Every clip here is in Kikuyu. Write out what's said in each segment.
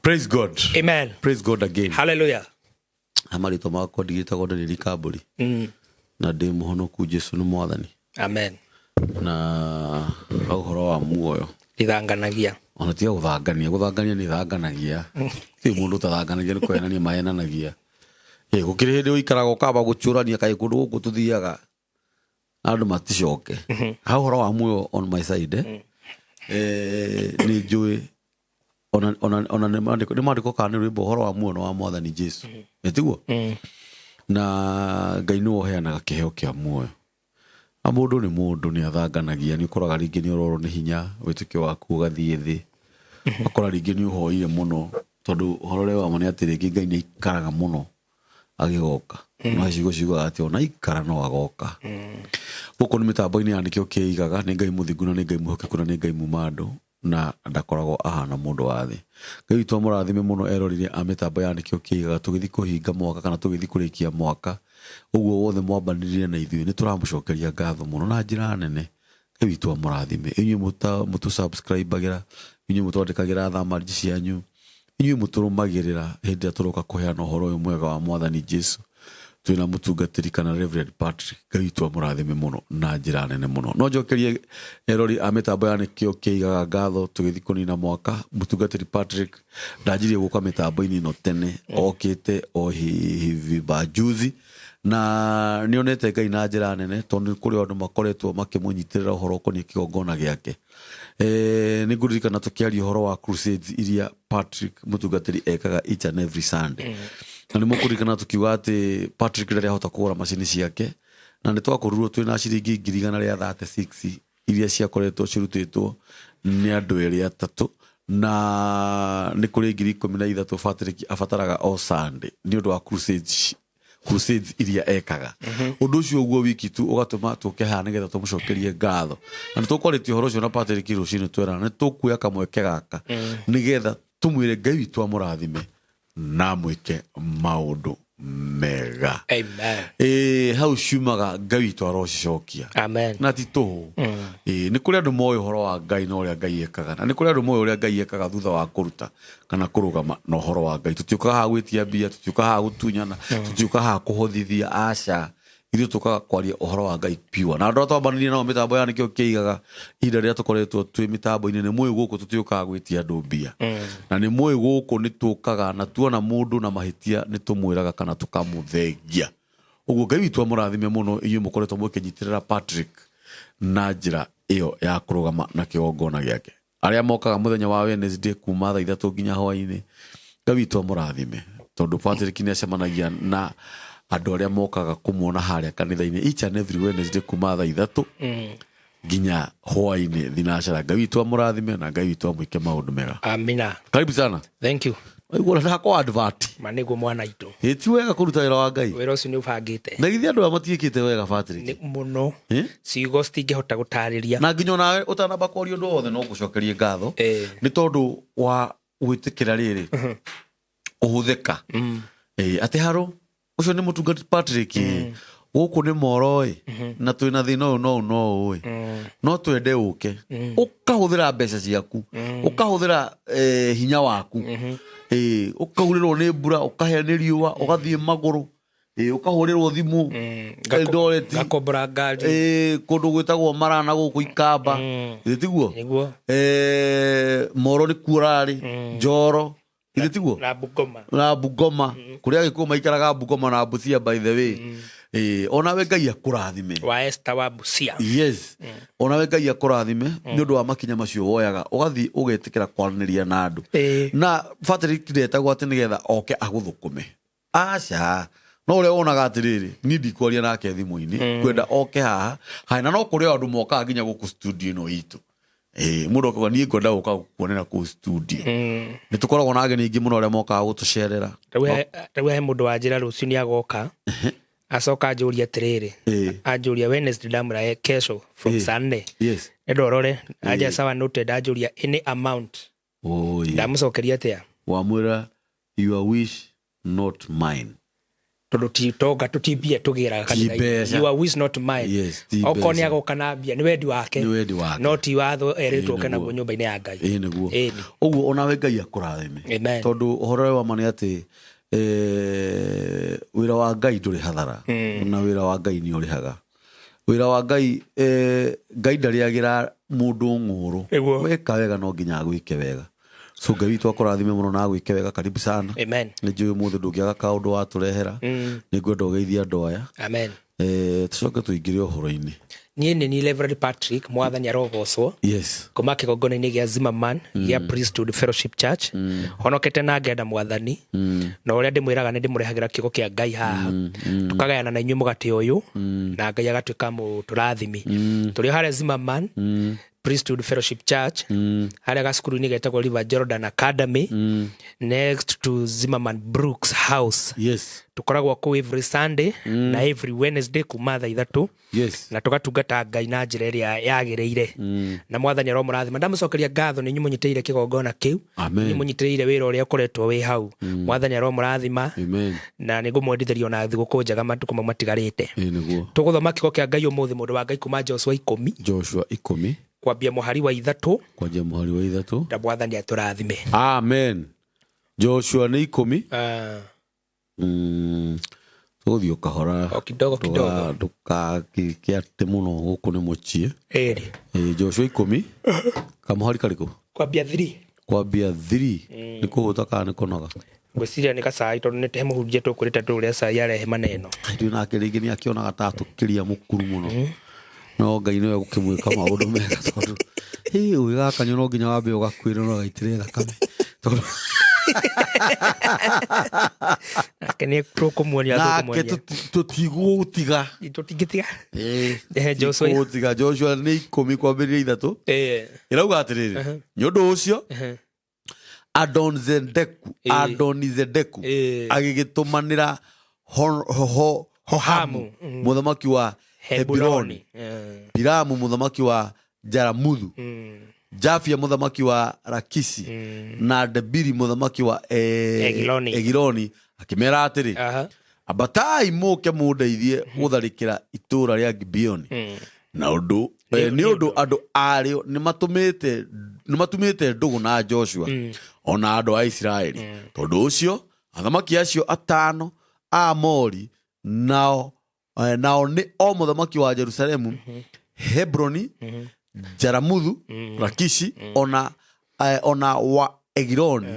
Praise God. Amen. Praise God again. Hallelujah. Na marĩtwa makwa ndigĩtagwo Daniel Kambũri na ndĩ mũhonoku. Jesu nĩ Mwathani. Amen. Na ha ũhoro wa muoyo, Ithanganagia. Ona tiga gũthangania, gũthangania nĩ thanganagia. Ti mũndũ ũtathanganagia nĩ kũhenania mahenanagia. Ĩ gũkĩrĩ hĩndĩ ũikaraga ũkamba gũcũrania kaĩ kũndũ gũkũ tũthiaga andũ maticoke. Ha ũhoro wa muoyo, on my side, nĩ njũĩ ona nĩ maandĩko kana nĩ rwĩmbo, ũhoro wa muoyo nĩ wa Mwathani Jesu. Ĩ tiguo? Na Ngai nĩwe ũheanaga kĩheo kĩa muoyo, na mũndũ nĩ mũndũ, nĩ athanganagia. Nĩ ũkoraga rĩngĩ nĩ ũrorwo nĩ hinya, wĩtĩkio waku ũgathiĩ thĩ, ũgakora rĩngĩ nĩ ũhoire mũno, tondũ ũhoro ũrĩa wa ma nĩ atĩ rĩngĩ Ngai nĩ aikaraga mũno agĩgoka, no ciugo ciugaga atĩ ona aikara no agoka. Gũkũ nĩ mĩtambo-inĩ ya Nĩkĩo Kĩigaga. Nĩ Ngai mũthingu na nĩ Ngai mwĩhokeku na nĩ Ngai muma andũ na ndakoragwo ahana mũndũ wa thĩ. Ngai witũ amũrathime mũno erorire a mĩtambo ya Nĩkĩo Kĩigaga. Tũgĩthiĩ kũhinga mwaka kana tũgĩthiĩ kũrĩkia mwaka, ũguo wothe mwambanĩrire na ithuĩ, nĩ tũramũcokeria ngatho mũno na njĩra nene. Ngai witũ amũrathime inyuĩ mũtũ subscribe-agĩra, inyuĩ mũtwandĩkagĩra thamarji cianyu, inyuĩ mũtũrũmagĩrĩra hĩndĩ ĩrĩa tũroka kũheana ũhoro ũyũ mwega wa Mwathani Jesu twĩna mũtungatĩri kana Reverend Patrick. Ngai witũ amũrathime mũno na njĩra nene mũno. No njokerie erori a mĩtambo ya Nĩkĩo Kĩigaga ngatho. Tũgĩthiĩ kũnina mwaka, mũtungatĩri Patrick ndanjirie gũka mĩtambo-inĩ ĩno tene, okĩte o hivi majuzi, na nĩ onete Ngai na njĩra nene, tondũ nĩ kũrĩ andũ makoretwo makĩmũnyitĩrĩra ũhoro ũkoniĩ kĩgongona gĩake. Nĩ ngũririkana tũkĩaria ũhoro wa crusades iria Patrick mũtungatĩri ekaga each and every Sunday, na nĩ mũkũririkana tũkiuga atĩ Patrick rĩrĩa ahota kũgũra macini ciake, na nĩ twakorirwo twĩna ciringi 136,000 iria ciakoretwo cirutĩtwo nĩ andũ erĩ atatũ, na nĩ kũrĩ 13,000 Patrick abataraga o Sunday nĩ ũndũ wa crusades iria ekaga. Ũndũ ũcio ũguo wiki tu ũgatũma tũke haha nĩgetha tũmũcokerie ngatho, na nĩ tũkwarĩtie ũhoro ũcio na Patrick rũcinĩ, twerana nĩ tũkuoya kamweke gaka nĩgetha tũmwĩre Ngai witũ amũrathime na amwĩke maũndũ mega. Amen. Ĩ hau ciumaga, Ngai witũ arocicokia. Amen. Na ti tũhũ. Ĩ nĩ kũrĩ andũ moĩ ũhoro wa Ngai na ũrĩa Ngai ekaga, na nĩ kũrĩ andũ moĩ ũrĩa Ngai ekaga thutha wa kũruta kana kũrũgama na ũhoro wa Ngai. Tũtiũkaga haha gwĩtia mbia, tũtiũkaga haha gũtunyana, tũtiũkaga haha kũhothithia, aca. Ithuĩ tũkaga kwaria ũhoro wa Ngai pure. Na andũ arĩa twambanĩrie nao mĩtambo ya Nĩkĩo Kĩigaga ihinda rĩrĩa tũkoretwo twĩ mĩtambo-inĩ, nĩ mũĩ gũkũ tũtiũkaga gwĩtia andũ mbia, na nĩ mũĩ gũkũ nĩ tũkaga na tuona mũndũ na mahĩtia nĩ tũmwĩraga kana tũkamũthengia. Ũguo Ngai witũ amũrathime mũno inyuĩ mũkoretwo mũkĩnyitĩrĩra Patrick na njĩra ĩyo ya kũrũgama na kĩgongona gĩake, arĩa mokaga mũthenya wa Wednesday kuma thaa 3 nginya hwainĩ. Ngai witũ amũrathime, tondũ Patrick nĩ acemanagia na andũ arĩa mokaga kũmuona harĩa kanitha-inĩ each and every Wednesday kuma thaa 3 nginya hwainĩ thinacara. Ngai witũ amũrathime na Ngai witũ amwĩke maũndũ mega. Amina. Karibu sana. Thank you. Waigua ndakwa advert. Ma nĩguo mwana itũ. Ĩ ti wega kũruta wĩra wa Ngai? Wĩra ũcio nĩ ũbangĩte. Na githĩ andũ aya matiĩkĩte wega, Patrick? Nĩ mũno. Eh? Ciugo citingĩhota gũtarĩria. Na nginya onawe ũtanamba kwaria ũndũ wothe, no ngũcokerie ngatho nĩ tondũ wa gwĩtĩkĩra rĩrĩ kũhũthĩka. Ĩ, atĩ harũ ũcio nĩ mũtungati Patrick ĩ, gũkũ nĩ moro ĩ, na twĩna thĩna ũyũ no ũũ no ũũ ĩ, no twende ũke ũkahũthĩra mbeca ciaku, ũkahũthĩra hinya waku, ũkaurĩrwo nĩ mbura, ũkahĩa nĩ riũa, ũgathiĩ magũrũ, ũkahũrĩrwo thimũ Eldoret, Ngakombora ngari. Kũndũ gwĩtagwo Marana gũkũ Ikamba. Githĩ tiguo? Nĩguo. Moro nĩ kuo ũrarĩ, Njoro, githĩ tiguo? Na Bungoma. Na Bungoma, kũrĩa Agĩkũyũ maikaraga Bungoma na Busia, by the way. Onawe Ngai akũrathime. Wa Esther wa Busia. Yes, onawe Ngai akũrathime nĩ ũndũ wa makinya macio woyaga, ũgathiĩ ũgetĩkĩra kwaranĩria na andũ. Na Patrick ndetagwo atĩ nĩgetha oke agũthũkũme, aca. No ũrĩa wonaga atĩrĩrĩ, niĩ ndikwaria nake thimũ-inĩ, kwenda oke haha haya. Na no kũrĩ andũ mokaga nginya gũkũ studio ĩno itũ. Mũndũ akauga, "Niĩ ngwenda gũka gũkuonera kũu studio." Nĩ tũkoragwo na ageni aingĩ mũno arĩa mokaga gũtũcerera. Rĩu he mũndũ wanjĩra rũciũ nĩ agoka, acoka anjũria atĩrĩrĩ, anjũria Wednesday, ndamwĩra, "Kesho from saa 4." Nĩndorore anja, "Sawa, noted." Anjũria any amount. Oh, yeah. Ndamũcokeria atĩa? Wamwĩra, "Your wish not mine." Tondũ ti tonga tũti mbia tũgĩraga Ti mbeca. Your wish not mine. Yes, ti Okorwo nĩ mbeca. agoka na mbia nĩ wendi wake. Nĩ wendi wake. No ti watho erĩtwo Ĩĩ, oke naguo nĩguo. nyũmba-inĩ ya Ngai. Ĩĩ nĩguo. Ĩĩ. Ũguo onawe Ngai akũrathime. Amen. Tondũ ũhoro ũrĩa wa ma nĩ atĩ wĩra wa Ngai ndũrĩ hathara na wĩra wa Ngai nĩ ũrĩhaga. Wĩra wa Ngai, Ngai ndarĩagĩra mũndũ ng'ũrũ. Nĩguo. Weka wega no nginya agwĩke wega. So Ngai witũ akũrathime mũno na agwĩke wega. Karibu sana. Amen. Nĩ njũĩ ũmũthĩ ndũngĩaga kaũndũ watũrehera. Nĩ ngwenda ũgeithie andũ aya. Amen. Tũcoke tũingĩre ũhoro-inĩ. Niĩ nĩ niĩ Reverend Patrick, mwathani arogocwo. Yes. Kuma kĩgongona-inĩ gĩa Zimmerman gĩa Priesthood Fellowship Church. Honokete na ngenda mwathani. Na ũrĩa ndĩmwĩraga nĩ ndĩmũrehagĩra kiugo kĩa Ngai haha. Tũkagayana na inyuĩ mũgate ũyũ na Ngai agatuĩka mũtũrathimi. Tũrĩ o harĩa Zimmerman Priesthood Fellowship Church, harĩa gacukuru-inĩ getagwo River Jordan Academy, next to Zimmerman Brooks House. Yes. Tũkoragwo kũu every Sunday na every Wednesday kuma thaa 3. Yes. Na tũgatungata Ngai na njĩra ĩrĩa yagĩrĩire. Na mwathani aromũrathima. Ndamũcokeria ngatho nĩ inyuĩ mũnyitĩrĩire kĩgongona kĩu. Amen. Inyuĩ mũnyitĩrĩire wĩra ũrĩa ũkoretwo wĩ hau. Mwathani aromũrathima. Amen. Na nĩ ngũmwendithĩria ona thigũkũ njega matukũ mau matigarĩte. Ĩĩ nĩguo. Tũgũthoma kiugo kĩa Ngai ũmũthĩ, mũndũ wa Ngai, kuma Joshua 10. Joshua 10. Kwambia mũhari wa 3. Kwanjia mũhari wa 3. Na mwathani atũrathime. Amen. Joshua nĩ 10. Tũgũthiĩ o kahora. O kidogo kidogo. Ndũgakĩke atĩ mũno gũkũ nĩ mũciĩ. Ĩrĩ. Joshua 10 kamũhari karĩkũ? Kwambia 3. Kwambia 3. Nĩ kũhũta kana nĩ kũnoga? Ngwĩciria nĩ gacai, tondũ nĩ mũhunjia tũkwĩrĩte tũrĩa cai arehe maneno. Ndĩ nake rĩngĩ nĩ akĩonaga ta atũkĩria mũkuru mũno. No Ngai nĩwe gũkĩmwĩka maũndũ mega, tondũ hĩ ũgĩgakanywo no nginya wambe ũgakuĩrwo na ũgaitĩrĩra thakame. Tondũ Nake nĩ tũkũmuonia. Nake Tũkũmuonia. Tũtigũtiga. Tũtingĩtiga. Ehe, Joshua. Tũtigũtiga. Joshua nĩ 10 kwambĩrĩria 3. Ĩrauga atĩrĩrĩ, nĩ ũndũ ũcio Adonizedeku Adonizedeku agĩgĩtũmanĩra Hohamu mũthamaki wa Hebironi, Piramu mũthamaki wa Jaramuthu, Jafia mũthamaki wa Rakisi, na Debiri mũthamaki wa Egiloni. Egiloni, akĩmera atĩrĩ, ambatai mũke mũndeithie gũtharĩkĩra itũũra rĩa Gibeoni, na ũndũ nĩ ũndũ andũ arĩo nĩ matumĩte ndũgũ na Joshua ona andũ a Isiraeli. Tondũ ũcio athamaki acio atano a Amori, nao nĩ o mũthamaki wa Jerusalemu, Hebroni, Jaramuthu, Rakishi, ona wa Egiloni,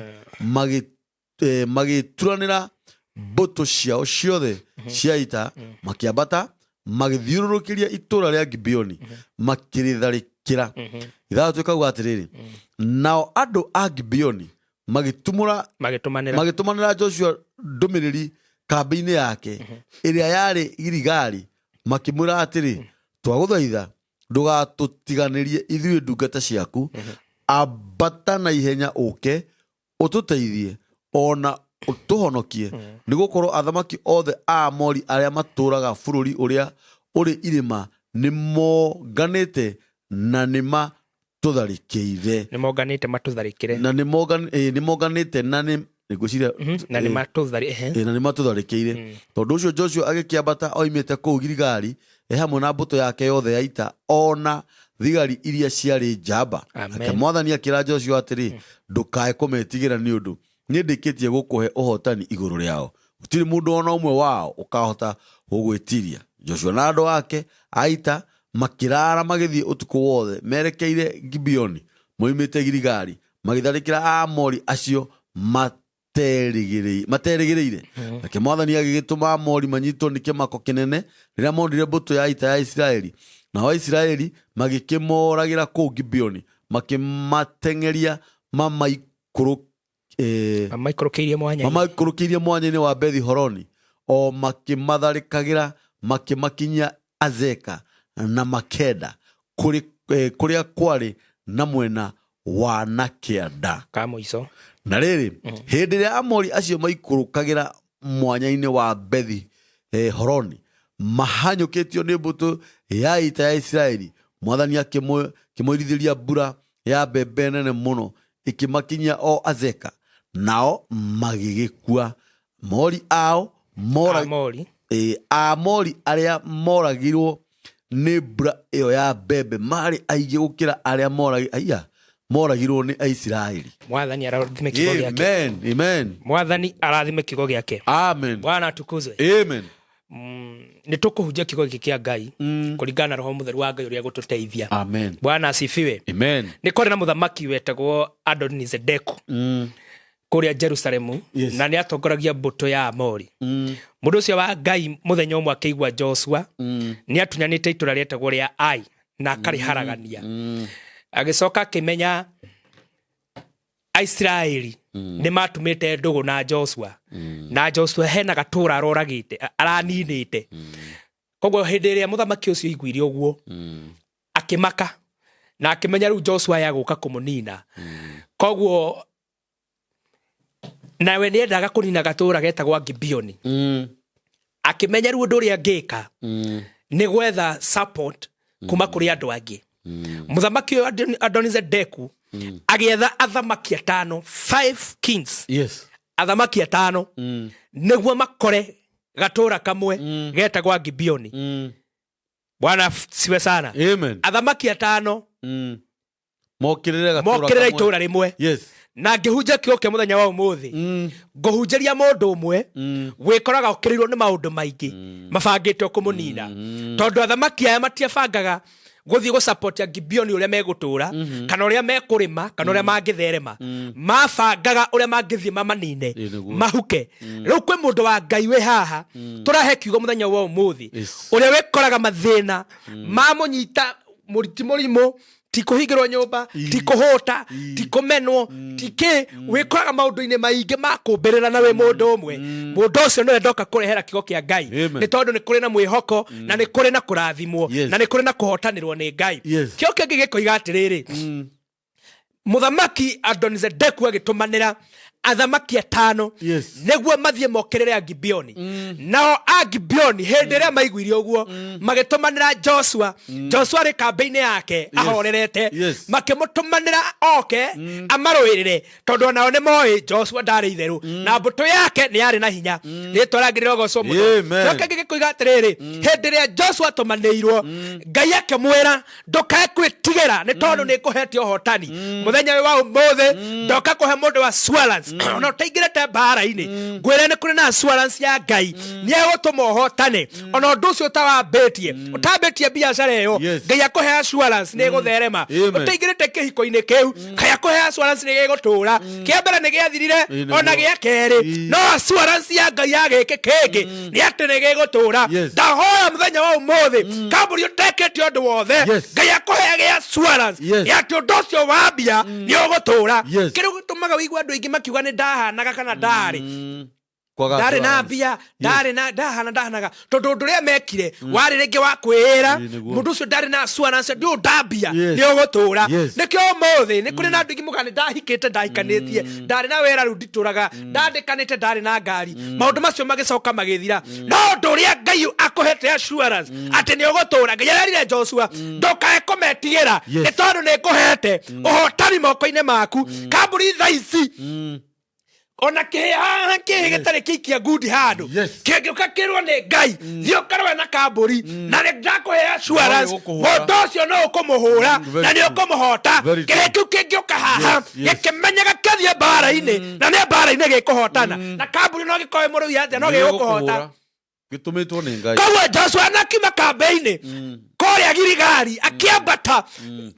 magĩturanĩra mbũtũ ciao ciothe cia ita, makĩambata magĩthiũrũrũkĩria itũũra rĩa Gibeoni, makĩrĩtharĩkĩra. 6 ĩkauga atĩrĩrĩ, nao andũ a Gibeoni magĩtumũra Magĩtũmanĩra. Magĩtũmanĩra Joshua ndũmĩrĩri kambĩ-inĩ yake ĩrĩa yarĩ Giligali, makĩmwĩra atĩrĩ, twagũthaitha ndũgatũtiganĩrie ithuĩ ndungata ciaku. Ambata na ihenya ũke ũtũteithie ona ũtũhonokie, nĩ gũkorwo athamaki othe a Amori arĩa matũũraga bũrũri ũrĩa ũrĩ irĩma nĩ monganĩte na nĩ matũtharĩkĩire. Nĩ monganĩte matũtharĩkĩre. Na nĩ monganĩte na nĩ ngwĩciria Na nĩ matũtharĩ ehe. Na nĩ matũtharĩkĩire. Tondũ ũcio Joshua agĩkĩambata oimĩte kũu Giligali e hamwe na mbũtũ yake yothe ya ita ona thigari iria ciarĩ njamba. Amen. Nake mwathani akĩra Joshua atĩrĩ, ndũkae kũmetigĩra, nĩ ũndũ niĩ ndĩkĩtie gũkũhe ũhotani igũrũ rĩao. Gũtirĩ mũndũ ona ũmwe wao ũkahota gũgwĩtiria. Joshua na andũ ake a ita makĩraara magĩthiĩ ũtukũ wothe merekeire Gibeoni moimĩte Giligali, magĩtharĩkĩra Aamori acio materĩgĩrĩire. Nake mwathani agĩgĩtũma Aamori manyitwo nĩ kĩmako kĩnene rĩrĩa monire mbũtũ ya ita ya Isiraeli. Nao Aisiraeli magĩkĩmoragĩra kũu Gibeoni, makĩmateng'eria Mamaikũrũkĩirie mwanya. Mamaikũrũkĩirie mwanya-inĩ wa Bethi Horoni, o makĩmatharĩkagĩra makĩmakinyia Azeka na Makeda, kũrĩa kwarĩ na mwena wa na kĩanda. Ka mũico. Na rĩrĩ, hĩndĩ ĩrĩa Amori acio maikũrũkagĩra mwanya-inĩ wa Bethi Horoni mahanyũkĩtio nĩ mbũtũ ya ita ya Isiraeli, mwathani akĩmoirithĩria mbura ya mbembe nene mũno, ĩkĩmakinyia o Azeka, nao magĩgĩkua. Mori ao mora Amori. Aamori arĩa moragirwo nĩ mbura ĩyo ya mbembe marĩ aingĩ gũkĩra arĩa aiya moragirwo nĩ Aisiraeli. Mwathani arathime kiugo gĩake. Amen. Amen. Mwathani arathime kiugo gĩake. Amen. Bwana atukuzwe. Amen. Nĩ tũkũhunjia kiugo gĩkĩ kĩa Ngai kũringana na Roho Mũtheru wa Ngai ũrĩa gũtũteithia. Amen. Bwana asifiwe. Amen. Nĩ kwarĩ na mũthamaki wetagwo Adonizedeku kũrĩa Jerusalemu. Yes. Na nĩ atongoragia mbũtũ ya Amori. Mũndũ ũcio wa Ngai mũthenya ũmwe akĩigua Joshua nĩ atunyanĩte itũra rĩetagwo rĩa Ai na akarĩharagania. Agĩcoka akĩmenya Aisiraeli nĩ matumĩte ndũgũ na Joshua, na Joshua hena gatũra aroragĩte, araninĩte. Koguo hĩndĩ ĩrĩa mũthamaki ũcio aiguire ũguo, akĩmaka na akĩmenya rĩu Joshua ya gũka kũmũnina. Koguo nawe nĩ endaga kũnina gatũra getagwo Gibeoni. Akĩmenya rĩu ũndũ ũrĩa angĩka nĩ gwetha support kuma kũrĩ andũ angĩ. Mũthamaki ũyũ Adonizedeku agĩetha athamaki atano, five kings. Yes. Athamaki atano nĩguo makore gatũra kamwe getagwa Gibeoni. Bwana siwe sana. Amen. Athamaki atano Mokĩrĩre gatũra mokĩrĩre kamwe. itũra rĩmwe. Yes. Na ngĩhunjia kiugo kĩa mũthenya wa ũmũthĩ, ngũhunjĩria mũndũ ũmwe wĩkoraga ũkĩrĩirwo nĩ maũndũ maingĩ mabangĩte kũmũnina, tondũ athamaki aya matiabangaga gũthiĩ gũcapotia Gibeoni ũrĩa megũtũra, kana ũrĩa mekũrĩma, kana ũrĩa mangĩtherema. Mabangaga ũrĩa mangĩthiĩ mamanine, Ĩ, nĩguo. mahuke. Rĩu kwĩ mũndũ wa Ngai wĩ haha tũrahe kiugo mũthenya wa ũmũthĩ, Yes. ũrĩa wĩkoraga mathĩna mamũnyita, ti mũrimũ, ti kũhingĩrwo nyũmba, ti kũhũta, ti kũmenwo, ti kĩ, wĩkoraga maũndũ-inĩ maingĩ ma kũmbĩrĩra na wĩ mũndũ ũmwe. Mũndũ ũcio nĩwe ndoka kũrehera kiugo kĩa Ngai. Amen. Nĩ tondũ nĩ kũrĩ na mwĩhoko, na nĩ kũrĩ na kũrathimwo, Yes. na nĩ kũrĩ na kũhotanĩrwo nĩ Ngai. Yes. Kĩo kĩngĩ gĩkoiga atĩrĩrĩ, mũthamaki Adonizedeku agĩtũmanĩra athamaki atano Yes. nĩguo mathiĩ mokĩrĩre Agibeoni. Nao Agibeoni hĩndĩ ĩrĩa maiguire ũguo, magĩtũmanĩra Joshua. Joshua arĩ kambĩ-inĩ yake ahorerete. Yes. Makĩmũtũmanĩra oke amarũĩrĩre, tondũ onao nĩ moĩ Joshua ndarĩ itherũ na mbũtũ yake nĩ yarĩ na hinya. Rĩtwa rĩangĩ rĩrogocwo mũno. Amen. Kĩo kĩngĩ gĩkoiga atĩrĩrĩ, hĩndĩ ĩrĩa Joshua atũmanĩirwo, Ngai akĩmwĩra, ndũkae kwĩtigĩra, nĩ tondũ nĩ ngũhete ũhotani. Mũthenya ũyũ wa ũmũthĩ ndoka kũhe mũndũ assurance, ona ũtaingĩrĩte mbara-inĩ, ngwĩre nĩ kũrĩ na assurance ya Ngai, nĩ egũtũma ũhotane ona ũndũ ũcio ũtawambĩtie, ũtambĩtie biacara ĩyo. Yes. Ngai akũhe assurance nĩ ĩgũtherema. Amen. Ũtaingĩrĩte kĩhiko-inĩ kĩu, Ngai akũhe assurance nĩ gĩgũtũra. Kĩa mbere nĩ gĩathirire, Ĩ, nĩguo. ona gĩa kerĩ, Ĩ. no assurance ya Ngai ya gĩkĩ kĩngĩ nĩ atĩ nĩ gĩgũtũra. Yes. Ndahoya mũthenya wa ũmũthĩ, kambuni ũtekĩte ũndũ wothe, Yes. Ngai akũhe gĩa assurance Yes. nĩ atĩ ũndũ ũcio wambia nĩ ũgũtũra. Yes. Kĩrĩa gĩtũmaga wĩigue andũ aingĩ makiuga nĩ ndahanaga kana ndarĩ Kwaga ndarĩ na assurance. mbia, ndarĩ na ndahana ndahanaga, tondũ ũndũ ũrĩa mekire warĩ rĩngĩ wa kwĩĩra. Ĩ, nĩguo. Mũndũ ũcio ndarĩ na assurance, ndĩ ndambia Yes. nĩ ũgũtũra. Yes. Nĩkĩo ũmũthĩ nĩ kũrĩ na andũ aingĩ mũga nĩ ndahikĩte, ndahikanĩtie, ndarĩ na wĩra, rĩu nditũraga, ndandĩkanĩte, ndarĩ na ngari, maũndũ macio magĩcoka magĩthira. No ũndũ ũrĩa Ngai akũhete assurance atĩ nĩ ũgũtũra, Ngai arerire Joshua, ndũkae kũmetigĩra, Yes. nĩ tondũ nĩ ngũhete ũhotani moko-inĩ maku. Kambuni thaa ici, ona kĩhĩ haha, kĩhĩ gĩtarĩ kĩikia ngundi handũ, Yes. kĩngĩũka kĩrwo nĩ Ngai, thiĩ ũkarũe na kambũri na nĩ ndakũhe assurance, No nĩũkũhũra. mũndũ ũcio no ũkũmũhũra Very na nĩ true. ũkũmũhota. Very true. Kĩhĩ kĩu kĩngĩũka haha Yes, yes. gĩkĩmenyaga kĩathiĩ mbara-inĩ, na nĩ mbara-inĩ gĩkũhotana, na kambũri no gĩkorwo ĩ mũrũi atĩa, no gĩgũkũhota. Gĩtũmĩtwo nĩ Ngai. Koguo Joshua anakiuma kambĩ-inĩ kũrĩa Giligali, akĩambata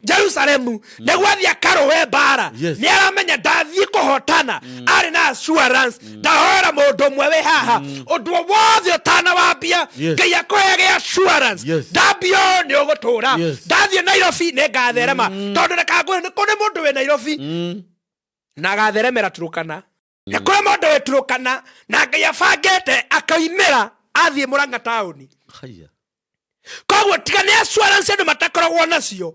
Jerusalemu nĩguo athiĩ akarũe mbara. Yes. Nĩ aramenya ndathiĩ kũhotana, arĩ na assurance. Ndahoera mũndũ ũmwe wĩ haha, ũndũ o wothe ũtanawambia, Yes. Ngai akũheage assurance. Yes. Ndambia ũũ nĩ ũgũtũra. Yes. Ndathiĩ Nairobi nĩ ngatherema, tondũ rekangwĩre, nĩ kũrĩ mũndũ wĩ Nairobi na agatheremera Turukana. Nĩ kũrĩ mũndũ wĩ Turukana na Ngai abangĩte akaimĩra athiĩ Mũrang'a taũni. Haya. Koguo tiga nĩ assurance andũ matakoragwo nacio,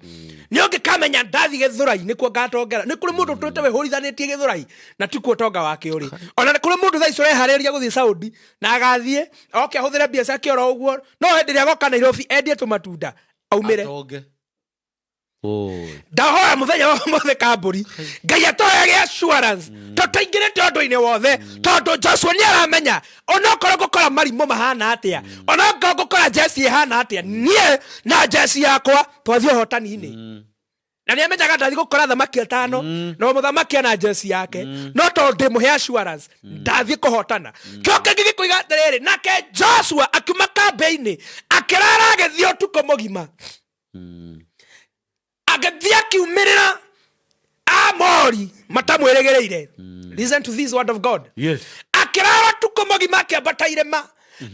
nĩ ũngĩkamenya ndathiĩ Gĩthũrai nĩkuo ngatongera. Nĩ kũrĩ mũndũ ũtũĩte wĩhũrithanĩtie Gĩthũrai na tikuo ũtonga wake ũrĩ. Ona nĩ kũrĩ mũndũ thaa ici ũreharĩria gũthiĩ Saudi na agathiĩ oke ahũthĩre mbia ciake oro ũguo, no hĩndĩ ĩrĩa agoka Nairobi endie tũmatunda aumĩre. Atonge. Oi. Ndahoya muthenya wa mothe kamburi Ngai atoyage assurance tũtaingĩrĩte ũndũ-inĩ wothe, tondũ Joshua nĩ aramenya onokorwo ngũkora marimũ mahana atĩa, onokorwo ngũkora jeci ĩhana atĩa, niĩ na jeci yakwa twathiĩ ũhotani-inĩ. Na nĩ amenyaga ndathi gũkora thamaki atano no mũthamaki ana jeci yake, no tondũ ndĩmũhe assurance ndathiĩ kũhotana. Kĩo kĩngĩ gĩkoiga atĩrĩrĩ, nake Joshua akiuma kambĩ-inĩ, akĩrara agĩthiĩ ũtukũ mũgima, agĩthiĩ akiumĩrĩra Amori matamwĩrĩgĩrĩire. Listen to this word of God. Akĩrara ũtukũ mũgima akĩambata irĩma,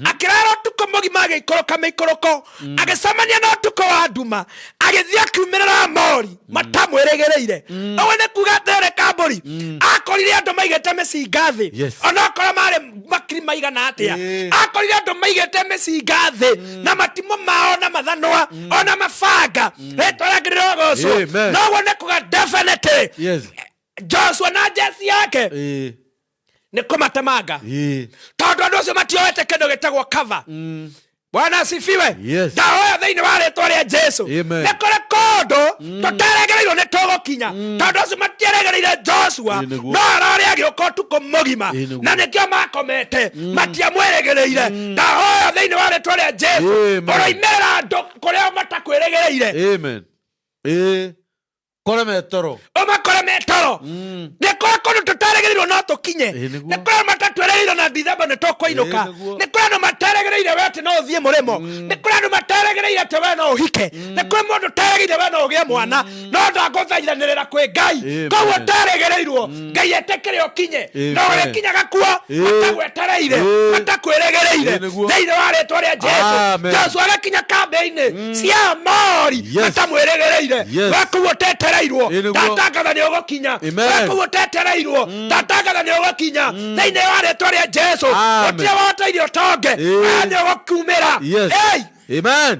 akĩrara ũtukũ mũgima agĩikũrũka mĩikũrũko, agĩcemania na ũtukũ wa nduma, agĩthiĩ akiumĩrĩra Amori matamwĩrĩgĩrĩire. Ũguo nĩ kuga atĩrĩrĩ, kambũri akorire andũ maigĩte mĩcinga thĩ. Onokorwo marĩ makiri maigana atĩa, akorire andũ maigĩte mĩcinga thĩ na matimũ mao na mathanwa ona mabanga. Rĩtwa rĩake rĩrogocwo. Amen. Noguo nĩ kuga definitely Joshua na jeci yake nĩ kũmatemanga, tondũ andũ acio matioete kĩndũ gĩtagwo cover. Bwana asifiwe. Ndahoya thĩinĩ wa rĩtwa rĩa Jesu, Amen. nĩ kũrĩ kũndũ tũteregereirwo nĩ tũgũkinya, tondũ acio matieregereire Joshua. Ĩ, nĩguo. No ararĩ agĩũka ũtukũ mũgima, Ĩ, nĩguo. na nĩkĩo makomete matiamwĩrĩgĩrĩire. Ndahoya thĩinĩ wa rĩtwa rĩa Jesu, Amen. ũroimĩrĩra andũ kũrĩa matakwĩrĩgĩrĩire. Amen. Kore metoro. Ũmakore metoro. Nĩ kũrĩ kũndũ tũtarĩgĩrĩirwo no tũkinye. Ĩ, nĩguo. Nĩ kũrĩ andũ matatwĩrĩgĩrĩirwo na Dithemba nĩ tũkũinũka. Ĩ, nĩguo. Nĩ kũrĩ andũ materĩgĩrĩire we atĩ no ũthiĩ mũrĩmo. Nĩ kũrĩ andũ materĩgĩrĩire atĩ we no ũhike. Nĩ kũrĩ mũndũ ũterĩgĩrĩire we no ũgĩe mwana, no ndagũthaithanĩrĩra kwĩ Ngai. Amen. Koguo ũterĩgĩrĩirwo, Ngai etĩkĩre ũkinye, Amen. na ũrĩkinyaga kuo matagwetereire, matakwĩrĩgĩrĩire. Ĩ, nĩguo. Thĩinĩ wa rĩtwa rĩa Jesu, Amen. Joshua agakinya kambĩ-inĩ cia Amori matamwĩrĩgĩrĩire. We kũu ũtetereirwo, Ĩ, nĩguo. ndatangatha nĩ ũgũkinya. Amen. We kũu ũtetereirwo, ndatangatha nĩ ũgũkinya thĩinĩ wa rĩtwa rĩa Jesu. Amen. Gũtirĩ woteire ũtonge. We nĩ ũgũkumĩra. Hey! Amen.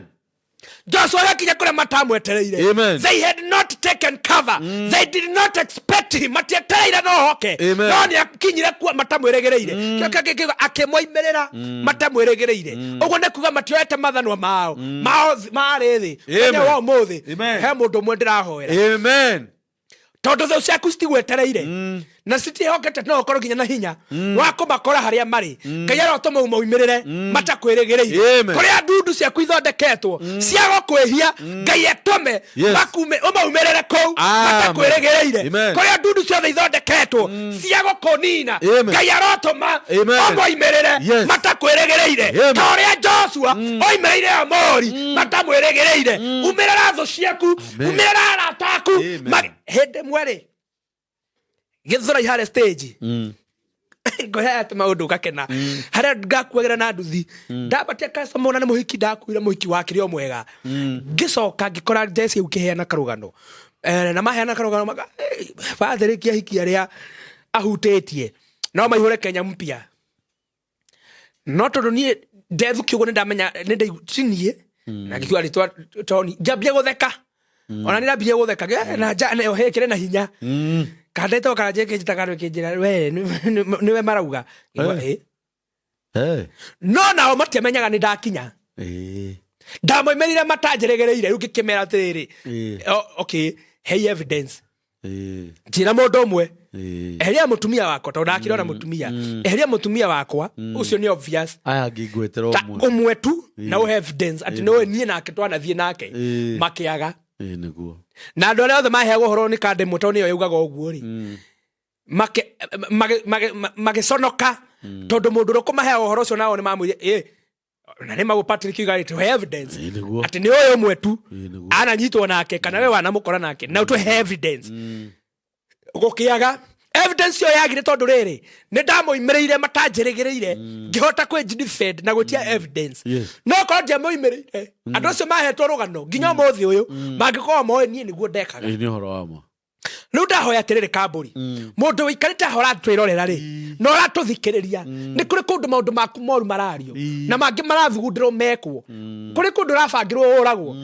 Joshua agakinya kũrĩa matamwetereire. Amen. They had not taken cover. They did not expect him. Matietereire no hoke. Amen. No nĩ akinyire kuo matamwĩrĩgĩrĩire. Kĩo kĩngĩ kiuga akĩmoimĩrĩra matamwĩrĩgĩrĩire. Ũguo nĩ kuga matioete mathanwa mao mao marĩ thĩ. Amen. Mũthenya wa ũmũthĩ Amen. he mũndũ ũmwe ndĩrahoera, Amen. tondũ thũ ciaku citigwetereire na citiĩhokete no ũkorwo nginya na hinya wa kũmakora harĩa marĩ. Ngai arotũma ũmoimĩrĩre matakwĩrĩgĩrĩire. Amen. Kũrĩa ndundu ciaku ithondeketwo cia gũkwĩhia, Ngai atũme makume ũmaumĩrĩre kũu Amen. matakwĩrĩgĩrĩire. Amen. Kũrĩa ndundu ciothe ithondeketwo cia gũkũnina, Amen. Ngai arotũma Amen. ũmoimĩrĩre matakwĩrĩgĩrĩire, Amen. ta ũrĩa Joshua oimĩrĩire Amori matamwĩrĩgĩrĩire. Umĩrĩra thũ ciaku, Amen. umĩrĩra arata aku. Amen. Hĩndĩ ĩmwe rĩ, gĩthũrai harĩa stage, ngũhe atĩ maũndũ ũgakena harĩa ngakuagĩra na nduthi, ndambatia customer ona nĩ mũhiki, ndakuire mũhiki wakĩrĩ o mwega. Ngĩcoka ngĩkora Jesse ũkĩheana karũgano. Na maheana karũgano maka bathĩrĩkia hiki arĩa ahutĩtie no maihũre Kenya mpya, no tondũ niĩ ndethukia ũguo nĩndamenya ti niĩ, na ngĩkiuga rĩtwa Tony, ngĩambia gũtheka. Ona nĩ ndambirie gũtheka na nja nayo hĩkĩre na hinya kandetwo karanja kĩnjĩta kandũ kĩnjĩra we nĩwe marauga. Ngĩigua, Hey. No nao matiamenyaga nĩ ndakinya. Ndamoimĩrire matanjĩrĩgĩrĩire. Rĩu ngĩkĩmera atĩrĩrĩ, okay, hei evidence. Njĩra mũndũ ũmwe, eheria mũtumia wakwa, tondũ ndakĩrona mũtumia, eheria mũtumia wakwa ũcio nĩ obvious. Aya ngĩngwetera Ta ũmwe. Ũmwe tu na ũhe evidence atĩ nĩwe niĩ nake twanathiĩ nake. Makĩaga. Ĩ, nĩguo. Na andũ arĩa othe maheagwo ũhoro nĩ kandĩ ĩmwe, tondũ nĩyo yaugaga ũguo rĩ, magĩconoka, tondũ mũndũ ũrĩa ũkũmaheaga ũhoro ũcio nao nĩ mamwĩrire ĩ na nĩ maguo Patrick yuga tũhe evidence Ĩ, nĩguo. atĩ nĩ ũyũ ũmwe tu Ĩ, nĩguo. ananyitwo nake kana we wanamũkora nake na ũtũhe evidence. Gũkĩaga evidence ĩyo yagire, tondũ rĩrĩ nĩ ndamũimĩrĩire matanjĩrĩgĩrĩire, ngĩhota kwĩ defend na gwĩtia evidence. No korwo ndiamũimĩrĩire, andũ acio mahetwo rũgano nginya ũmũthĩ ũyũ mangĩkorwo moĩ niĩ nĩguo ndekaga. Ĩ, nĩ ũhoro wa ma. Rĩu ndahoya atĩrĩrĩ, kambũri mũndũ wĩikarĩte haha ũratwĩrorera rĩ na ũratũthikĩrĩria, nĩ kũrĩ kũndũ maũndũ maku moru marario na mangĩ marathugundĩrwo mekwo, kũrĩ kũndũ ũrabangĩrwo ũragwo.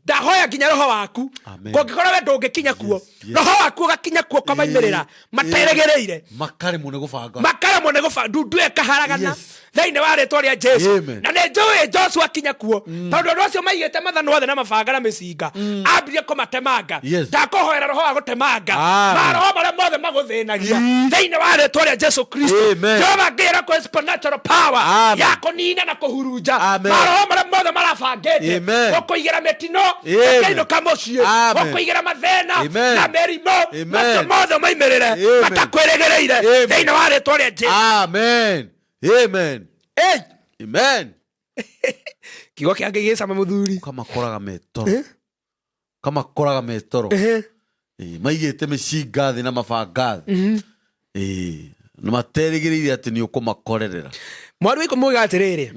Ndahoya nginya roho waku, Amen. kũngĩkorwo we ndũngĩkinya kuo, roho waku ũgakinya kuo ũkamaimĩrĩra materĩgĩrĩire. Makaremwo nĩ gũbanga. Makaremwo nĩ gũba ndundu ĩkaharagana. Thĩinĩ wa rĩtwa rĩa Jesu. Amen. Na nĩ njũĩ Joshua akinya kuo, tondũ andũ acio maigĩte mathanwa othe na mabanga na mĩcinga, ambirie kũmatemanga. Ndakũhoera roho wa gũtemanga Amen. maroho marĩa mothe magũthĩnagia thĩinĩ wa rĩtwa rĩa Jesu Kristo. Amen. Jehova Ngai arakũhe supernatural power Amen. ya kũnina na kũhurunja Amen. maroho marĩa mothe marabangĩte Amen. gũkũigĩra mĩtino, Amen. ũkĩinũka mũciĩ, Amen. gũkũigĩra mathĩna Amen. na mĩrimũ, Amen. macio mothe maimĩrĩre Amen. matakwĩrĩgĩrĩire Amen. thĩinĩ wa rĩtwa rĩa Jesu. Amen. Amen. Hey! Amen. Kiugo kĩa Ngai gĩcama mũthuri. Kamakoraga metoro. Kamakoraga metoro. Maigĩte mĩcinga thĩ na mabanga thĩ. Na materĩgĩrĩire atĩ nĩ ũkũmakorerera. Mwari wa ikũmi uga atĩrĩrĩ,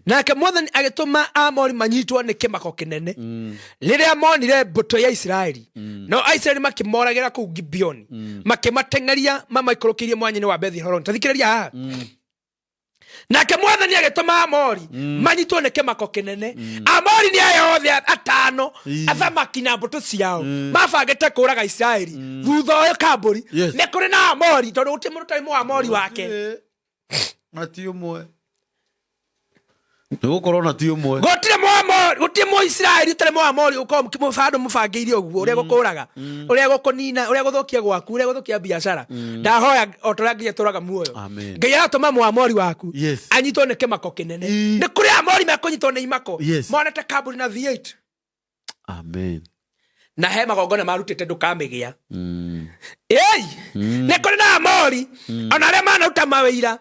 nake Mwathani agĩtũma Aamori manyitwo nĩ kĩmako kĩnene rĩrĩa monire mbũtũ ya Isiraeli, no Aisiraeli makĩmoragĩra kũu Gibeoni, makĩmateng'eria mamaikũrũkĩirie mwanya-inĩ wa Bethi Horoni. Tathikĩrĩria haha. Nake Mwathani agĩtũma Aamori manyitwo nĩ kĩmako kĩnene. Aamori nĩ aya othe atano, athamaki na mbũtũ ciao, mabangĩte kũraga Isiraeli thutha ũyũ kambũri. Nĩ kũrĩ na Aamori, tondũ gũtirĩ mũndũ ũtarĩ Mũamori wake. Na ti ũmwe. Nĩ gũkorwo na ti ũmwe. Gũtirĩ Mũamori, gũtirĩ Mũisiraeli ũtarĩ Mũamori, ũkorwo handũ mũbangĩire ũguo, ũrĩa gũkũraga, ũrĩa gũkũnina, ũrĩa gũthũkia gwaku, ũrĩa gũthũkia biacara. Ndahoya o ta ũrĩa Ngai atũraga muoyo, Amen. Ngai aratũma Mũamori waku anyitwo nĩ kĩmako kĩnene. Nĩ kũrĩ Amori mekũnyitwo nĩ imako monete kambuni na V8 Amen. na he magongona marutĩte ndũkamĩgĩa. Ĩi, nĩ kũrĩ na Amori ona arĩa manaruta mawĩira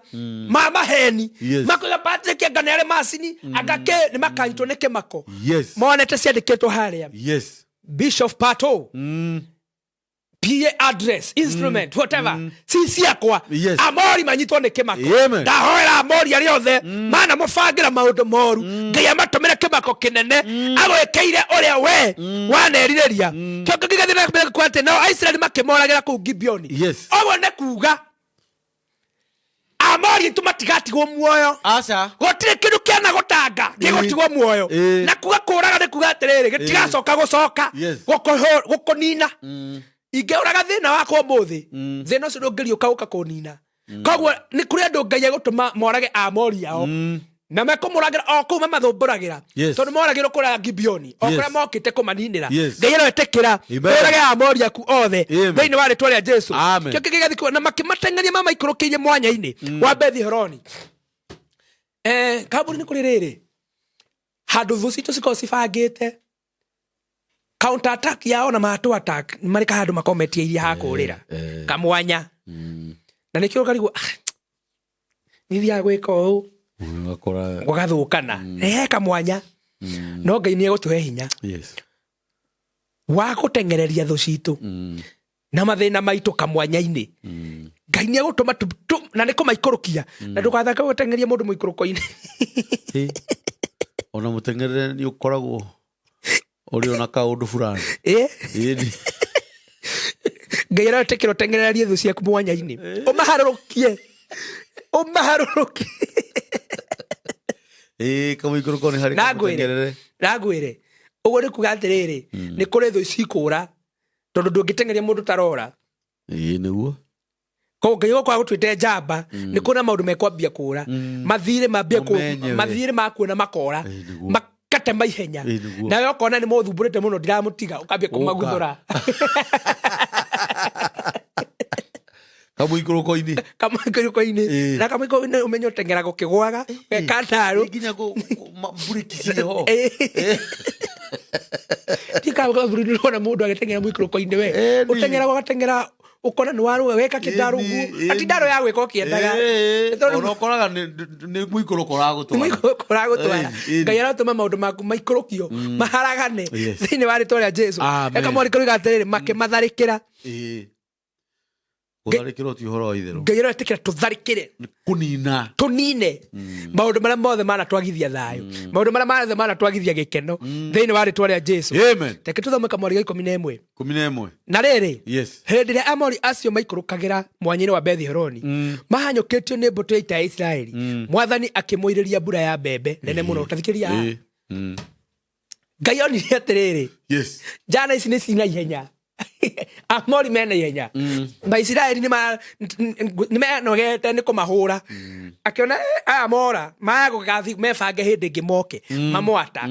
ma maheni, makoiga Patrick anga nĩ arĩ macini, anga kĩ, nĩ makanyitwo nĩ kĩmako monete ciandĩkĩtwo harĩa, Bishop Pato, PA address, instrument, whatever, si ciakwa. Amori manyitwo nĩ kĩmako. Amen. Ndahoera Amori arĩa othe mana mũbangĩra maũndũ moru, Ngai amatũmĩre kĩmako kĩnene, agwĩkĩire ũrĩa we wanerirĩria. Kĩongo gĩgathiĩ na mbere kuga atĩ nao Aisiraeli makĩmoragĩra kũu Gibeoni. Ũguo nĩ kuga Amori aitũ matigatigwo muoyo. Aca. Gũtirĩ kĩndũ kĩana gũtanga gĩgũtigwo muoyo. Na kuga kũraga nĩ kuga atĩrĩrĩ, gĩtigacoka gũcoka gũkũnina. Ingĩũraga thĩna wakwa ũmũthĩ, thĩna ũcio ndũngĩriũka gũka kũnina. Koguo nĩ kũrĩ andũ Ngai egũtũma morage Amori ao, na mekũmũragĩra o kũu mamathũmbũragĩra, tondũ moragĩrwo kũrĩa Gibeoni, o kũrĩa mokĩte kũmaninĩra. Ngai aroetĩkĩra ũrage Amori aku othe thĩinĩ wa rĩtwa rĩa Jesu. Amen. Kĩo kĩngĩ gĩgathiĩ na makĩmateng'eria mamaikũrũkĩirie mwanya-inĩ wa Bethi Horoni. Kambuni nĩ kũrĩ rĩrĩ handũ thũ citũ cikoragwo cibangĩte counter attack yao na matũ attack, marĩ kahandũ makometie ha kũrĩra, kamwanya, na nĩkĩo ũkarigwo, "Ah, nithiaga gwĩka ũũ," Ũgakora gũgathũkana he kamwanya. No Ngai nĩ egũtũhe hinya wa gũteng'ereria thũ citũ na mathĩna maitũ kamwanya-inĩ. Ngai nĩ egũtũma na nĩ kũmaikũrũkia, na ndũgathake gũteng'eria mũndũ mũikũrũko-inĩ. Ona mũteng'erere nĩ ũkoragwo ũrĩ ona kaũndũ fulani. Ĩni. Ngai aretĩkĩra ũteng'ererie thũ ciaku mwanya-inĩ, ũmaharũrũkie, ũmaharũrũkie. Ĩĩ, kamũikũrũko nĩ harĩ Na ngwĩre kamũteng'erere. Na ngwĩre ũguo nĩ kuga atĩrĩrĩ, nĩ kũrĩ thũ cikũra, tondũ ndũngĩteng'eria mũndũ tarora. Ĩĩ, nĩguo. Koguo Ngai gũkorwo agũtuĩte njamba, nĩ kũrĩ na maũndũ mekwambia kũra, mathirĩ mambie Ũmenye we. mathirĩ makuona makora, Ĩĩ, nĩguo. makate maihenya. Ĩĩ, nĩguo. Nawe ũkona nĩ mũthumbũrĩte mũno, ndiramũtiga, ũkambia kũmaguthũra. Kamũikũrũko-inĩ. Kamũikũrũko-inĩ. Na kamũikũrũko-inĩ ũmenye ũteng'era gũkĩgwaga weka ndarũ. Nginya mburĩki cirĩ ho. Tikabũrũri mũndũ agĩteng'era mũikũrũko-inĩ we ũteng'era ũgateng'era ũkona nĩ warũga weka kĩndarũ ũguo, ati ndarũ ya gwĩka ũkĩendaga. Tondũ Ona ũkoraga nĩ mũikũrũko ũragũtwara. Mũikũrũko ũragũtwara. Ĩĩ. Ngai aratũma maũndũ maku maikũrũkio maharagane thĩinĩ wa rĩtwa rĩa Jesu. Amen. Eka mwarĩ kũruga atĩrĩrĩ, makĩmatharĩkĩra. Gũtharĩkĩrwo ti ũhoro wa itherũ. Ngai aretĩkĩra tũtharĩkĩre. Nĩ kũnina. Tũnine maũndũ marĩa mothe manatwagithia thayũ, maũndũ marĩa mothe manatwagithia gĩkeno thĩinĩ wa rĩtwa rĩa Jesu. Amen. Reke tũthome kamwari ga 11. 11. Na rĩrĩ, hĩndĩ ĩrĩa Amori acio maikũrũkagĩra mwanya-inĩ wa Bethi Horoni mahanyũkĩtio nĩ mbũtũ ya ita ya Isiraeli, Mwathani akĩmoirĩria mbura ya mbembe nene mũno. Tathikĩrĩria haha. Ngai onire atĩrĩrĩ, njana ici nĩ cina ihenya. Amori mena ihenya, Maisiraeli nĩmenogete nĩ kũmahũra. Akĩona, "Eh, aya mora maya gũgathi mebange hĩndĩ ĩngĩ moke mamũ attack,"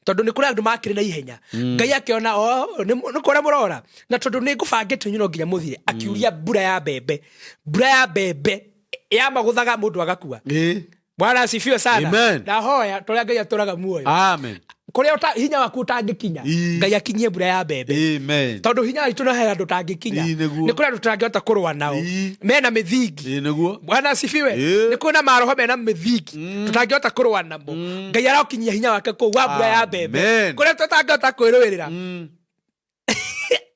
tondũ nĩ kũrĩ andũ makĩrĩ na ihenya. Ngai akĩona, o nĩ kũrĩa mũrora, na tondũ nĩ ngũbangĩte inyuĩ no nginya mũthire, akiuria mbura ya mbembe. Mbura ya mbembe yamagũthaga mũndũ agakua. Bwana asifiwe sana. Amen. Ndahoya tũrĩa Ngai atũraga muoyo, Amen. kũrĩa hinya waku ũtangĩkinya, Ngai akinyie mbura ya mbembe. Amen. Tondũ hinya witũ no he andũ ũtangĩkinya. Ii, nĩguo. Nĩ kũrĩ andũ tũtangĩhota kũrũa nao, mena mĩthingi. Ii, nĩguo. Bwana asifiwe. Nĩ kwĩ na maroho mena mĩthingi tũtangĩhota kũrũa namo. Ngai arokinyia hinya wake kũu wa mbura ya mbembe, Amen. kũrĩa tũtangĩhota kwĩrũĩrĩra.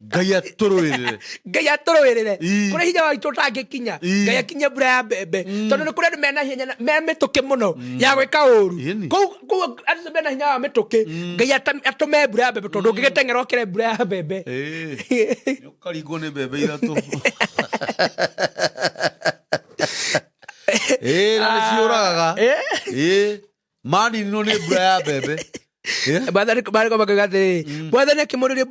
Ngai atũrũĩrĩre. Ngai atũrũĩrĩre. Kũrĩa hinya witũ ũtangĩkinya, Ngai akinyie mbura ya mbembe, tondũ nĩ kũrĩ andũ mena hinya mena mĩtũkĩ mũno ya gwĩka ũru. Kũu andũ mena hinya wa mĩtũkĩ, Ngai atũme mbura ya mbembe, tondũ ũngĩgĩteng'era ũkĩre mbura ya mbembe. Nĩ ũkaringwo nĩ mbembe ithatũ. Ĩĩ, na nĩ ciũragaga. Ĩĩ, maninwo nĩ mbura ya mbembe. Mwathani marĩko makiuga atĩrĩrĩ, Mwathani akĩmũrĩria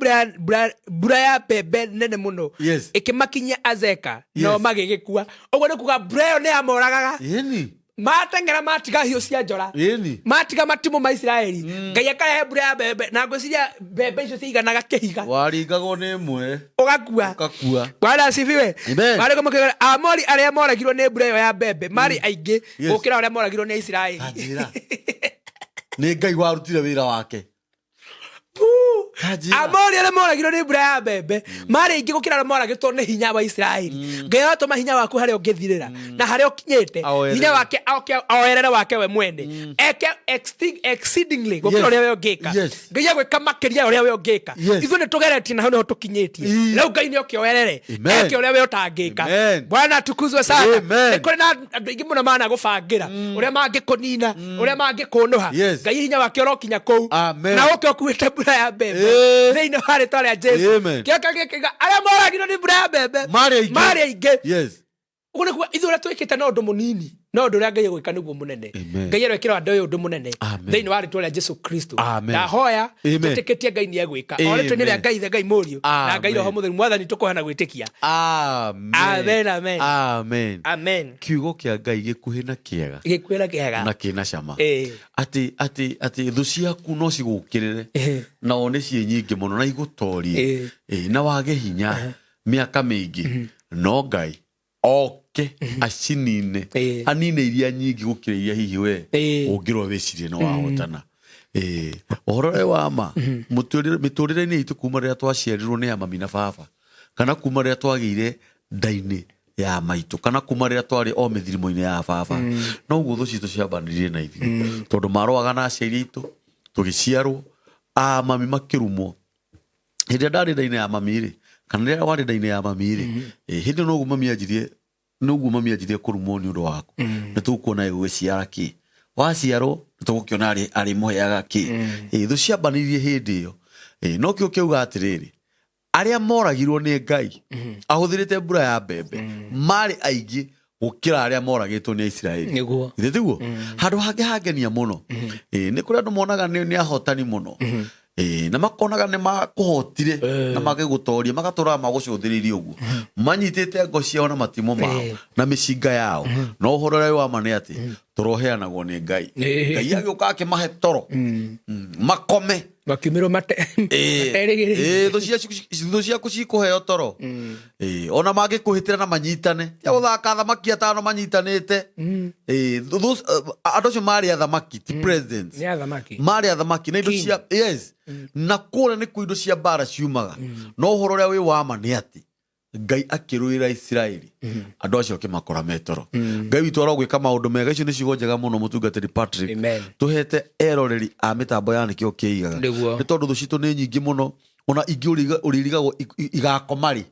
mbura ya mbembe nene mũno, ĩkĩmakinyia Azeka, nao magĩgĩkua. Ũguo nĩ kuga mbura ĩyo nĩ yamoragaga. Mateng'era, matiga hiũ cia njora, matiga matimũ ma Isiraeli, Ngai akarehe mbura ya mbembe, na ngwĩciria mbembe icio ciiganaga kĩhiga. Waringagwo nĩ ĩmwe. Ũgakua. Ũgakua. Bwana asifiwe. Amen. Marĩko makiuga Amori arĩa moragirwo nĩ mbura ĩyo ya mbembe marĩ aingĩ gũkĩra arĩa moragirwo nĩ Isiraeli. Tanjĩra. Nĩ Ngai warutire wĩra wake. Tanjĩra. Amori arĩa moragirwo nĩ mbura ya mbembe marĩ aingĩ gũkĩra arĩa moragĩtwo nĩ hinya wa Isiraeli. Ngai aratũma hinya waku harĩa ũngĩthirĩra na harĩa ũkinyĩte, Aoerere. hinya wake oke oerere wake we mwene, eke exceedingly gũkĩra ũrĩa we ũngĩka. Ngai agwĩka makĩria ya ũrĩa we ũngĩka. Ithuĩ nĩ tũgeretie na hau nĩho tũkinyĩtie. Rĩu Ngai nĩ oke oerere, eke ũrĩa we ũtangĩka. Amen. Bwana atukuzwe sana. Amen. Nĩ kũrĩ na andũ aingĩ mũno managũbangĩra ũrĩa mangĩkũnina, ũrĩa mangĩkũnũha. Ngai hinya wake ũrokinya kũu, Amen. na ũke ũkuĩte mbura ya mbembe thĩinĩ wa rĩtwa rĩa Jesu. Amen. Kĩoka gĩkiuga arĩa moragirwo nĩ mbura ya mbembe Marĩ aingĩ. marĩ aingĩ. Ũguo nĩ kuga ithuĩ ũrĩa twĩkĩte no ũndũ mũnini, no ũndũ ũrĩa Ngai egwĩka nĩguo mũnene. Amen. Ngai arekĩra andũ ũyũ ũndũ mũnene Amen. thĩinĩ wa rĩtwa rĩa Jesu Kristo. Amen. Ndahoya Amen. twĩtĩkĩtie Ngai nĩ egwĩka o rĩtwa-inĩ rĩa Amen. Ngai Ithe, Ngai Mũriũ, na Ngai Amen. Roho Mũtheru. Mwathani, tũkũhana gwĩtĩkia. Amen. Amen, amen. Amen. Amen. Kiugo kĩa Ngai gĩkuhĩ na kĩega. Gĩkuhĩ na kĩega. Na kĩna cama. Atĩ thũ ciaku no cigũkĩrĩre, na one ciĩ nyingĩ mũno na igũtorie, na wage hinya mĩaka mĩingĩ, no Ngai oke acinine, anine iria nyingĩ gũkĩra iria hihi we ũngĩrwo wĩcirie nĩ wahotana. Ũhoro ũrĩa wa ma, mĩtũrĩre-inĩ itũ kuma rĩrĩa twaciarirwo nĩ mami na baba, kana kuma rĩrĩa twagĩire nda-inĩ ya maitũ, kana kuma rĩrĩa twarĩ o mĩthirimo-inĩ ya baba, noguo thũ citũ ciambanĩrire na ithuĩ, tondũ marũaga na aciari aitũ tũgĩciarwo, a mami makĩrumwo. Hĩndĩ ĩrĩa ndarĩ nda-inĩ ya mami rĩ, kana rĩrĩa warĩ nda-inĩ ya mami rĩ, hĩndĩ ĩyo noguo mami anjirie, noguo mami anjirie kũrumwo nĩ ũndũ waku. Nĩ tũkuona ĩgũgĩciara kĩ, waciarwo nĩ tũgũkĩona arĩmũheaga kĩ. Thũ ciambanĩirie hĩndĩ ĩyo. No kĩo kĩauga atĩrĩrĩ, arĩa moragirwo nĩ Ngai ahũthĩrĩte mbura ya mbembe marĩ aingĩ gũkĩra arĩa moragĩtwo nĩ Aisiraeli. Githĩ tiguo? Handũ hangĩ hangenia mũno, nĩ kũrĩ andũ monaga nĩ ahotani mũno, na makonaga nĩ makũhotire na magĩgũtoria, magatũraga magũcũthĩrĩirie ũguo manyitĩte ngo ciao na matimũ mao na mĩcinga yao. No ũhoro ũrĩa wĩ wa ma nĩ atĩ tũroheanagwo nĩ Ngai. Ngai agĩũka akĩmahe toro, makome. Makiumĩrwo materĩgĩrĩire. Thũ ciaku cikũheo toro. Ona mangĩkũhĩtĩra na manyitane, tia gũthaka thamaki atano manyitanĩte. Andũ acio marĩ athamaki, ti presidents. Nĩ athamaki. Marĩ athamaki na indo cia, yes, na kũrĩa nĩkuo indo cia mbara ciumaga. No ũhoro ũrĩa wĩ wa ma nĩ atĩ Ngai akĩrũĩra Isiraeli, andũ acio akĩmakora metoro. Ngai witũ arogwĩka maũndũ mega. Icio nĩ ciugo njega mũno, mũtungatĩri Patrick. Amen. Tũhete eroreri a mĩtambo ya Nĩkĩo Kĩigaga. Nĩ tondũ thũ citũ nĩ nyingĩ mũno, ona ingĩ ũrĩrigagwo igakoma rĩ,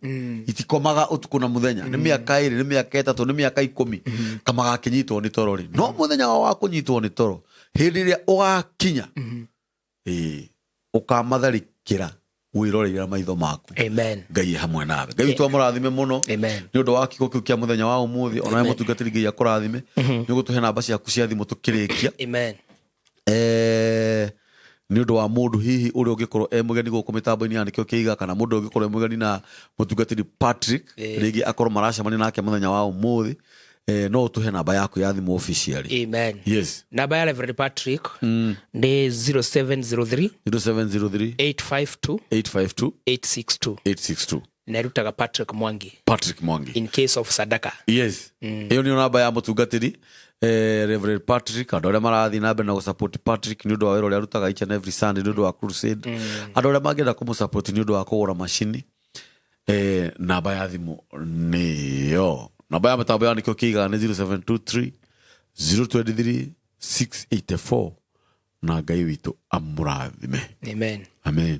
itikomaga ũtukũ na mũthenya. Nĩ mĩaka 2, nĩ mĩaka 3, nĩ mĩaka 10, kamagakĩnyitwo nĩ toro rĩ. No mũthenya wao wa kũnyitwo nĩ toro hĩndĩ ĩrĩa ũgakinya, ũkamatharĩkĩra wĩroreire maitho maku. Amen. Ngai hamwe nawe. Ngai witũ amũrathime mũno nĩ ũndũ wa kiugo kĩu kĩa mũthenya wa ũmũthĩ. Onawe mũtungatĩri, Ngai akũrathime. Nĩ ũgũtũhe namba ciaku cia thimũ tũkĩrĩkia. Amen. Nĩ ũndũ wa mũndũ hihi ũrĩa ũngĩkorwo e mũgeni gũkũ mĩtambo-inĩ ya Nĩkĩo Kĩiga, kana mũndũ ũngĩkorwo e mũgeni na mũtungatĩri Patrick, rĩngĩ akorwo maracemania nake mũthenya wa ũmũthĩ, no ũtũhe namba yaku ya thimũ officially. Amen. Yes. Namba ya Reverend Patrick nĩ 0703 0703 852 852 862. 862. Na ĩrutaga Patrick Mwangi. Patrick Mwangi. In case of sadaka. Yes, ĩyo nĩyo namba ya mũtungatĩri Reverend Patrick. Andũ arĩa marathiĩ na mbere na gũsupport Patrick nĩ ũndũ wa wĩra ũrĩa arutaga each and every Sunday nĩ ũndũ wa crusade, andũ arĩa mangĩenda kũmũsupport nĩ ũndũ wa kũgũra macini, namba ya thimũ nĩyo. Namba ya mĩtambo ya Nĩkĩo Kĩigaga nĩ 0723 023 684, na Ngai witũ amũrathime. Amen. Amen.